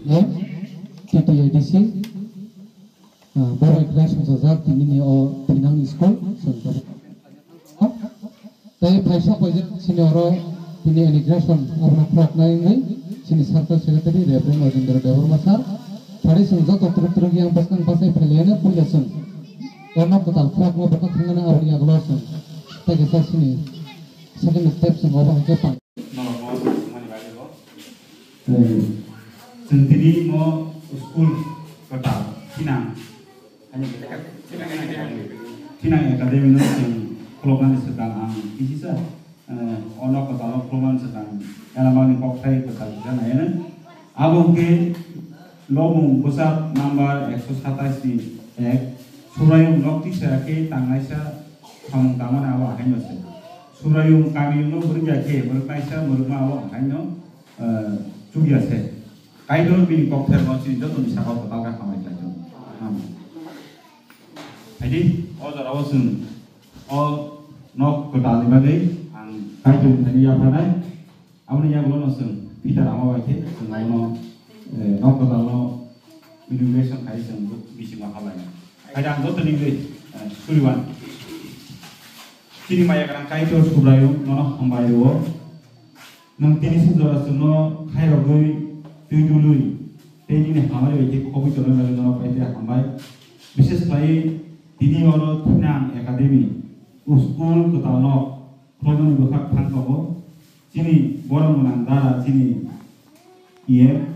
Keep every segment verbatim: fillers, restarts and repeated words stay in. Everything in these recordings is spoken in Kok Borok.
T T A D C, ah, borok khlai songchajak tini ni o thinang school, songchajak. Tei phaisa poijak chini oro tini inauguration abono khuloknai wngwi chini circle secretary Reverend Rajendra Debbarma sir. Phari chwng joto twrwk twrwk yang bwskang bachai phailaino puila chwng o nok kwtal khulokma bwkha thangmani aboni yagulo chwng tei kaisa chini second step chwng obo hai khe pang. Norok no swngmani bagwi bo. Eh, chwng tini mo school kwtal thinang. Thinang Academy no chwng khuloknani swkang ang kisisa, eh, o nok kwtal no khuloknani swkang elamani kokthai kwtal kisa naiya no. Abo hwnkhe Lobong bwsap number ekso satais ni ek, Subraiyung nok tisa khe tangnaisa samung tangmani abo ahaino se. Subraiyung kamiyungno mwrwkya khe mwrwknaisa mwrwkma abo ahaino, eh, chukya se. Kaitor bini kokthairokno chini jotoni sakao kwtal khe hambai khlai tongo. Amen. Haidi, o jorao chwng o nok kwtalni bagwi ang Kaitorni thani yapharnai. Aboni yagulono chwng Peter ama bai khe chwng abono, eh, nok kwtalno inauguration khai chwng bisingo hablainai. Haida ang jotoni wngwi, eh, suriwan. Chini maya gwnang Kaitor Subraiyung nono hambai rwo. Nwng tini se jora chwngno khairogwi twi dului tei nini hamari bai khe khobwi tongnai bagwi nono pai tei hambai. Bishes khlaiwi tini oro Thinang Academy school kwtalno khuloknani bwkhak thang tongo. Chini borok gwnang dara chini E M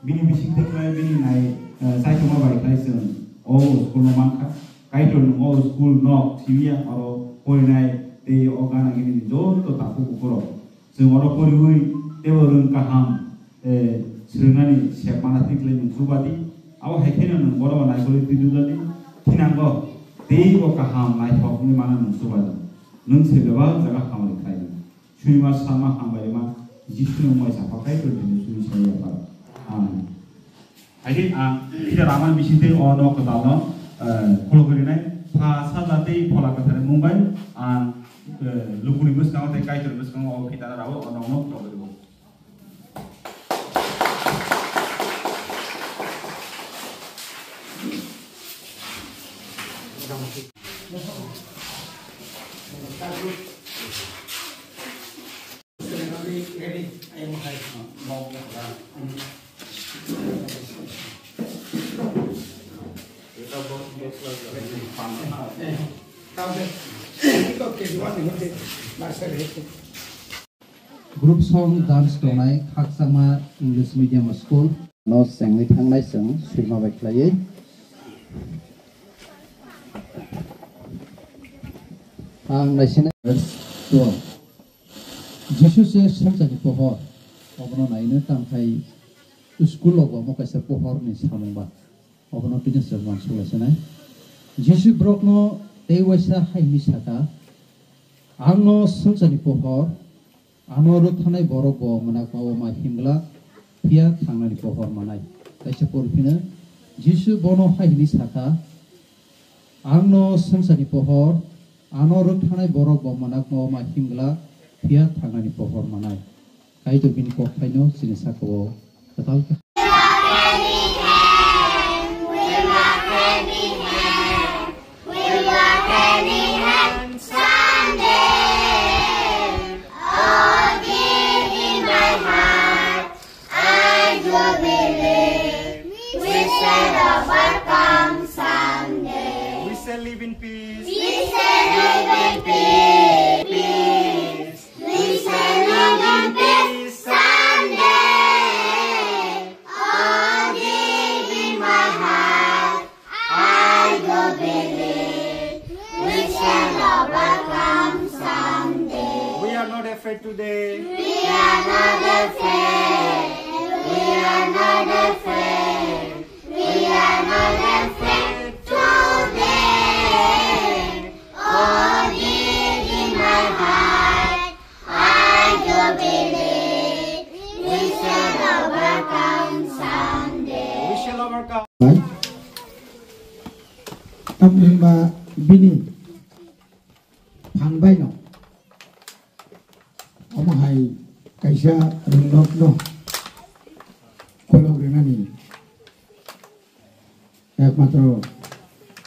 bini bising tei khlai bini nai, eh, chaitokma bai khlai chwng o school no mankha. Kaitor nwng o school nok simiya oro porinai tei o gana gini joto takhuk bukhurok. Chwng oro poriwi teibo rwng kaham, eh, swrwngnani sep mana twi khlai nwng chubadi. Abo hai kheno nwng borok bai naikolwi twi dudadi. Thinango teibo kaham naithok wngwi mana nwng chubadi. Nwng se bebak jaga hamari khlai di. Suribar sama hambai rima Jisu nwng mai sapa Kaitor tini suri sai yapar. Amen. Haidi ang Peter ama bising tei o nok kwtalno, eh, khulugwi rinai. Pha, Sajla tei Phola Kwtharni mung bai ang, eh, lukuni bwskango tei Kaitorni bwskango o Peter rao o nokno khulugwi rwo. Group song dance tongnai khakchangma English medium school. No sengwi thangnai chwng swima bai khlaiwi. Ang naisinai. Jisu se swngcharni pohor, obono naino tangthai school o bo omo kaisa pohor ni samung ba, obono tini se uansuk lai sinai. Jisu borokno tei waisa hai hwnwi saka, "Ang no swngcharni pohor, ano rwkthanai borok bo mwnakma o ma himglak, phiya thangnani pohor manai." Kaisa pori phino Jisu bono hai hwnwi saka, "Ang no swngcharni pohor, ano rwkthanai borok bo mwnakma o ma himglak, phiya thangnani pohor manai." Kaitor bini kokthaino chini sakao kwtal khe. I do believe we shall overcome someday. We shall live in peace. We shall live in peace. We shall live in peace someday. Oh, deep in my heart, I do believe we shall overcome someday. We are not afraid today. We are not afraid. We are not afraid. We are not afraid today. Oh, deep in my heart, I do believe we shall overcome someday. We shall overcome. Tamni hwnba bini phan baino omo hai kaisa rwngnokno kolok rwnani Ekmatro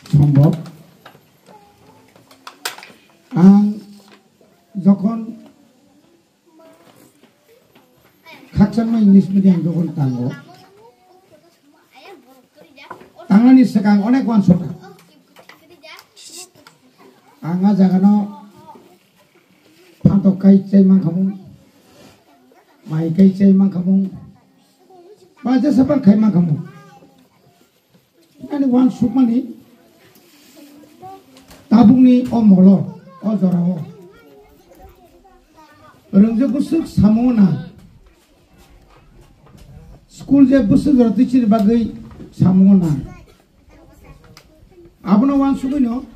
sombhob. Ang jokhon khakchangma English medium jokhon tango, tangnani swkang onek uansukha. Ang a jagano phantok kai chai mankhamung, mai kai chai mankhamung, ba jesa phar khai mankhamung. Ani uansukmani tabukni o molo, o jorao. Rwngje bwswk samungo nang. School je bwswk jora twi chini bagwi samungo nang. Abono uansugwino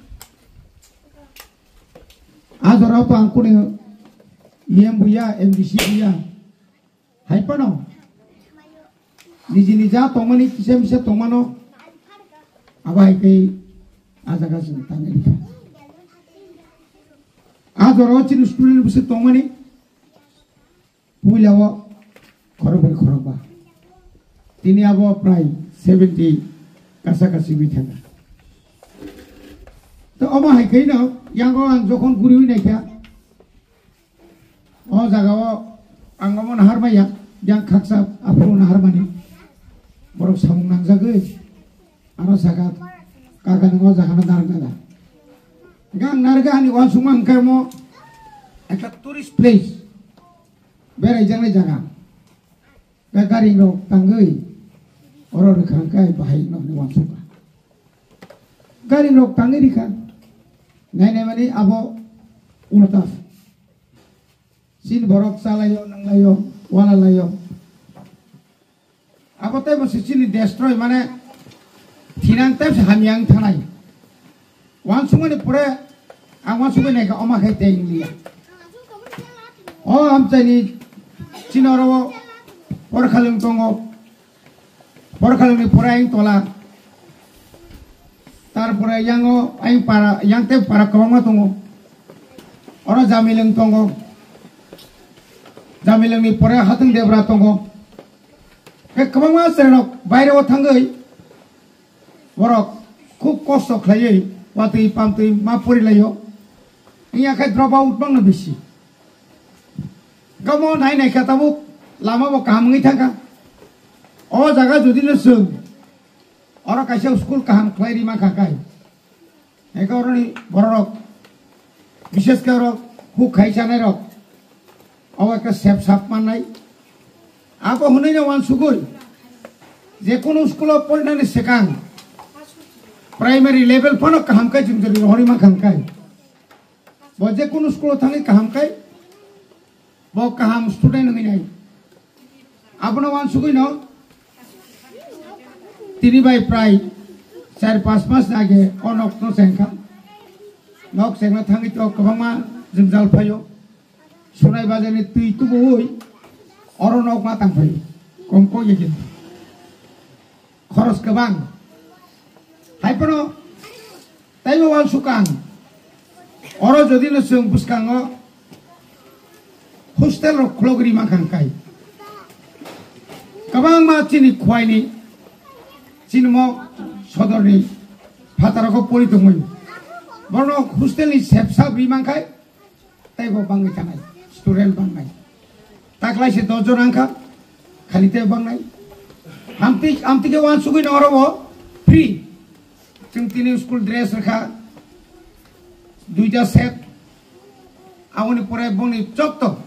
a jorao to ang kuni E M buya, M D C buya. Hai phano niji nija tongmani kisa misa tongmano abo hai khe a jaga chwng tangwi rikha. A jorao chini student bwswk tongmani puila o khorokbai khorokba. Tini abo prai seventy kasa kasi wngwi thangkha. To omo hai khe no yango ang jokhon guriwi naikha, o jagao ang omo naharmaya, yang khaksa aphuru naharmani. Borok samung nangjagwi, ano saka, kaka nang o jagano narwkna da. Hingke ang narwkha ani uansukma hingke omo ekta tourist place, beraijaknai jaga. Be gari rok tangwi oro rwkha hingke bahai no hwnwi uansukha. Gari rok tangwi rikha, nainai mani abo ulta. Chini borok chalaio, nanglaio, walalaio. Abo tei bo se chini destroy, mane thinang tei se hamya wng thanai. Uansukmani pore ang uansukmani naikha, oma khai tei wng liya. O amchaini chini oro o porkhalwng tongo. Porkhalwngni pore ayang tola. Tarpore yango ayang para, yang tei para kwbangma tongo. Oro Jamilwng tongo. Jamilwngni pore Hathung Debra tongo. Khe kwbangma chwrairok baireo thangwi borok khub kosto khlaiwi watwi pamtwi ma porilaio. Wngya khe drop out bangno bisi. Gamo nai nai khe tabuk lama bo kaham wngwi thangkha. O jaga jodi no chwng oro kaisa school kaham khlai rima kha kai. Eka oroni bororok, bishesh khe oro huk khai chanai rok, abo ekta sep sap mannai. Abo hwnwi no uansugwi, je kunu school o porinani swkang primary level phano kaham khe chwng jodi rohorwi mankha hwn kai. Bo je kunu school o thangwi kaham khe, bo kaham student wngwi nai. Abono uansugwi no tini bai prai char panch mas age o nok no chengkha. Nok chengna thangwi to kwbangma jwngjal phaio. Sonai bazar ni twi tubuwi oro nok ma tang phaio. Kom kok ya khe. Khoros kwbang. Hai phano taibo uansukha ang. Oro jodi no chwng bwskango hostel rok khulogwi mankha hwn kai. Kwbangma chini khwlaini, chini mo sodorni phataro kho pori tongwi. Borno hostel ni sepsa bwi mankhai. Tei bo bangwi thanai, student bangnai. Taklai se dos jon wngkha, khali tei bangnai. Amtwi, amtwi khe uansugwi no oro bo free. Chwng tini school dress rwkha, duita set. Aboni pore bongni jotto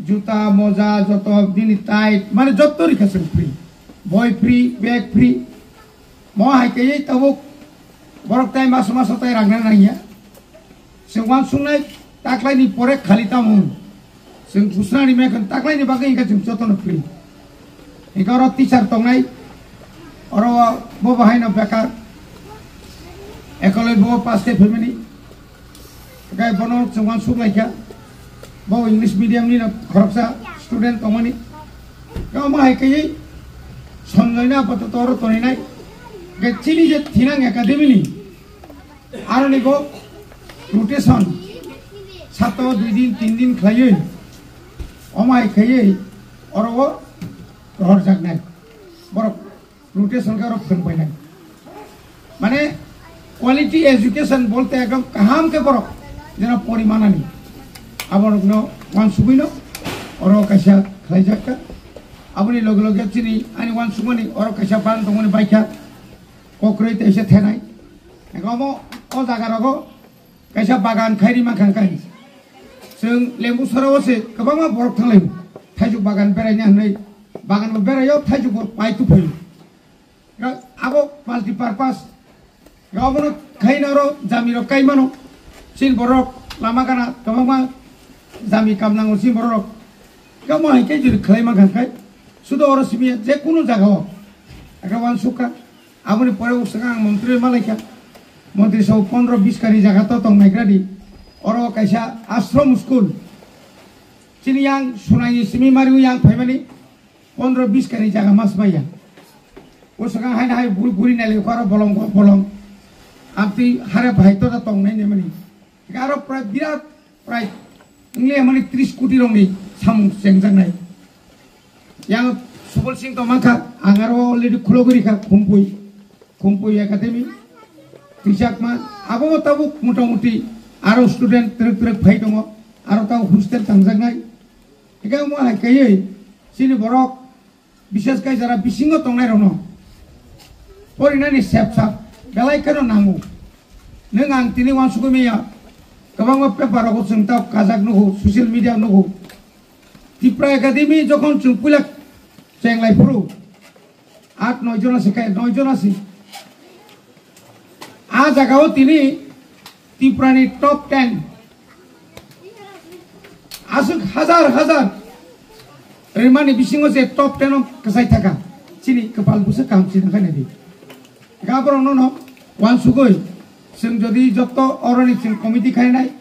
juta, moja, joto bini tai, mane jotto rikha chwng free. Boi free, bag free. Mo hai khe tabuk borok tai maso maso tai rang nang ya. Chwng uansuknai taklaini pore khali tamo. Chwng khusnani mekhon taklaini bagwi hingkha chwng jotono free. Hingkha oro teacher tongnai. Oro bo bahaino bekar. Ekoloi bo pass khe phaimani. Hingkha bono chwng uansuk laikha. Bo English medium ni no khoroksa student tongmani. Kamo hai khe Sanjoyno apatot oro toninai. Hingkha chini je Thinang Academy ni Aroni bo rotation sato dui din, tin din khlaiwi, omai khaiwi oro o rohorjaknai. Borok rotation khe oro phwrwng painai. Mane quality education bolte ekdom kaham khe borok jeno porimanani. Aborokno wansugwino oro kaisa khlaijakka. Aboni loge loge chini ani wansugmani oro kaisa ban tongmani baikha kokroi teisa thenai. Ego omo o jaga rogo kaisa bagan khairi mankha kai. Chwng Lembu sora o se kwbangma borok thanglai. Thaijuk bagan beraina hwnwi bagan bo beraio, thaijuk bo pai tuphaio. Abo multi purpose. Abono khaina oro jami rok kai mano. Chin borok lama gana kwbangma jami kam nango chin borok. Kamo hai khe juri khlai mankha kai. Sudo oro simi je kunu jaga o. Aka wansukha. Aboni pore usaka ang montri malaikha. Montri sabo pondro bis kani jaga to tong naikradi. Oro kaisa ashram school. Chini yang sunai simi mari yang phaimani. Pondro bis kani jaga mas maya. O swkang haino hai bul guri nai le karo bolong go bolong. Amtwi hare bhai to da tong nai ne mani. Aro prai birat prai. Ngle mani tris koti rong ni samung sengjak nai. Yang Subol Singh to mankha, ang aro already khulo guri kha, Khumpui. Khumpui Academy. Twijakma, abo tabuk motamuti aro student trek trek phai tongo. Aro tabuk hostel tangjak nai. Ega mo hai kaiye, sini borok Bishes kai jara bisingo tongnai rokno porinani sep sap belai kheno nango. Nwng ang tini wansugwi maya kwbangma paper rogo chwng tao kajak nugo, social media nugo. Tipra Academy jokhon chwng puila chenglai phuru at noi jona se kai noi jona se. A jagao tini Tiprani top ten. Aswk hazar hazar rimani bisingo je top ten o kwchai thaka. Chini kwpal busa kaham chini khai nai di. Gaborok no no wansugwi chwng jodi jotto oroni chwng committee khai nai.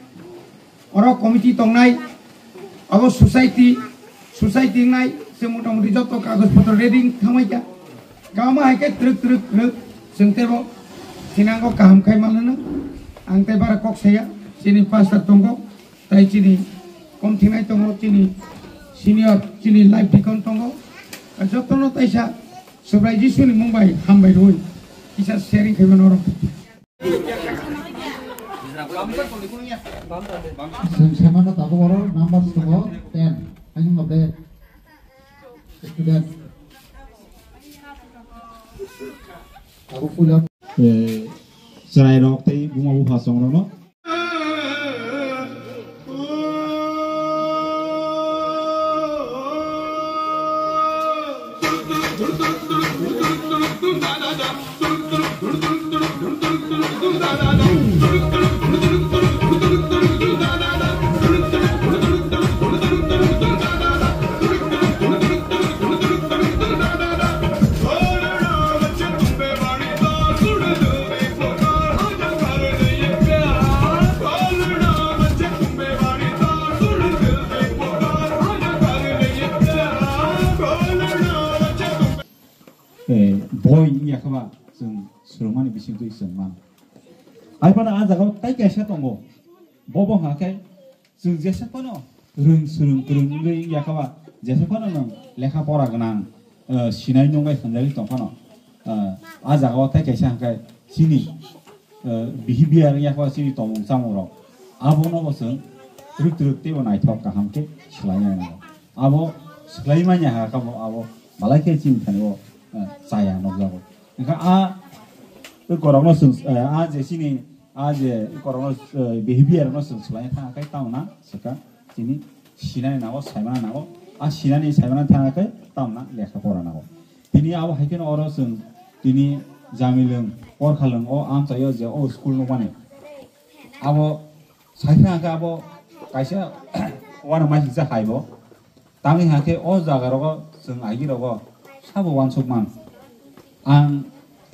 Oro committee tongnai, abo society, society wngnai, se motamuti joto kagoj potro ready thangbai kha. Gama hai khe twrwk twrwk twrwk, chwng teibo thinango kaham khai manlano. Ang tei bara kok saya, chini pastor tongo, tai chini kom thinai tongo, chini senior, chini life deacon tongo. Jotono taisa Subrai Jisuni mung bai hambai rwi, kisa sharing khai mano oro. Chwng semano tabuk oro numbers tongo ten. Ani mode student. Tabuk puila. Eh, chwrairok tei buma bupha chongrokno. Eh, boi wngya khe ba chwng swrwngmani bisingtwi chwng mano. Hai phano ah jagao tai kaisa tongo, bo bo hwnkha khe chwng jesa phano rwng swrwng kwrwng wngwi wngya khe ba, jesa phano nwng lekha pora gwnang, eh, sinai nungwi hamjagwi tong phano, eh, ah jagao tai kaisa hwnkhe chini eh, behavior wngya khe chini tongmung chamung rok. Abono bo chwng twrwk twrwk teibo naithok kaham khe swlai nai nango. Abo swlai manya ha khe bo abo malai khe chini thani bo, eh, chaya nukjago. Wngkha a korokno chwng, eh, a je chini a je korokno, eh, behavior no chwng swlai thang khe tamo na swkang chini sinani nango, saimani nango. A sinani saimani thang khe tamo na lekha pora nango. Tini abo hai kheno oro chwng tini Jamilwng, Porkhalwng o amchaio je o school nukmani. Abo sai phai hwnkhe abo kaisa uanama singsa hai bo. Tamni hwnkhe o jaga rogo chwng agi rogo sabo uansuk man. Ang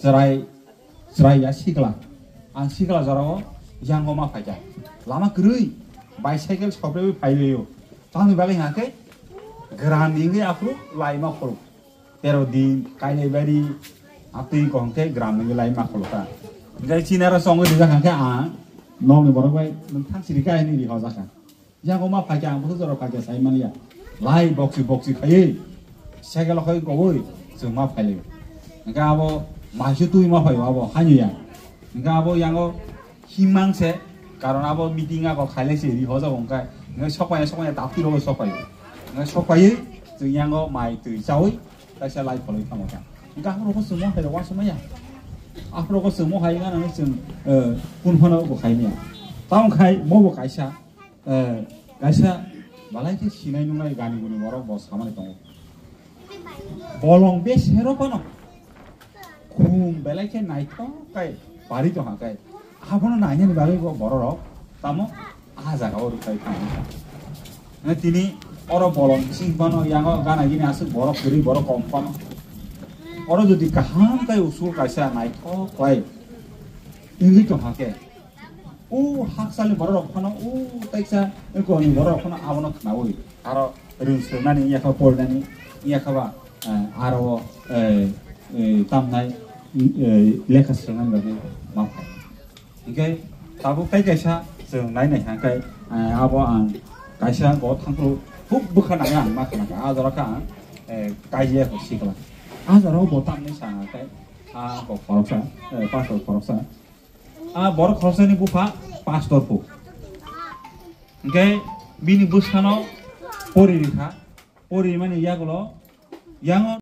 chwrai, chwrai ya sikla. Ang sikla jorao yango ma phaikha. Lama kwrwi bicycle soprewi phailaio. Tamni bagwi hwnkhe gram ni wngwi aphuru laima khoro. Tero din, kainai bari, atwi kong khe gram ni lai ma kholo ta. Jai chini aro songwi rijak kha khe ang, nokni borok bai, nwng thang siri kha hini ri hojak kha. Yago ma phai khe ang bwswk jora phai khe sai manya. Lai boksi boksi khaiwi, cycle khoi kowoi, chwng ma phai lai. Hwnkhe abo maising twi ma phai abo, haino ya. Hingke abo yango himang se, karon abo meeting ako khailai se ri hojak wngkha. Hingke sokpaiya, sokpaiya, dapti rogo sokpaiya. Hingke sokpaiwi chwng yango mai twi chawi kaisa lai pholwi thango ta. Hingke aphuru ko chwngmo hai rok uansukmaya. Aphuru ko chwngmo hai wngkha nang chwng, eh, kun phano bo khaimaya. Tamo khai mo bo kaisa, eh, kaisa balai khe sinai nungnai gani guni borok bo samani tongo. Bolong besero phano khum belai khe naithok khai bari tongkha khai. Abono nainani bagwi bo bororok tamo ah jaga o rwkhai thango. Tini oro bolong bising phano yango gana gini aswk borok kwrwi borok kom phano. Oro jodi kaham khai usul kaisa naithok khai wngwi tongkha khe, o haksalni bororok phano o taisa ekorni bororok phano abono khnaui aro rwng swngnani wngya kha, porinani wngya kha ba, eh, aro, eh, eh, tamnai, eh, lekha swngnani bagwi ma phai. Hingke tabuk tai kaisa chwng nai nai hingke, eh, abo ang kaisa go thangphuru huk bwkha nangya ang ma khna kha. A jora khe ang, eh, kaiya kho sikla. A jora bo tamni sa khe a bo khoroksa, eh, pastor khoroksa. A borok khoroksani bupha pastor phu. Hingke bini bwskano pori rikha. Pori mani yagulo yango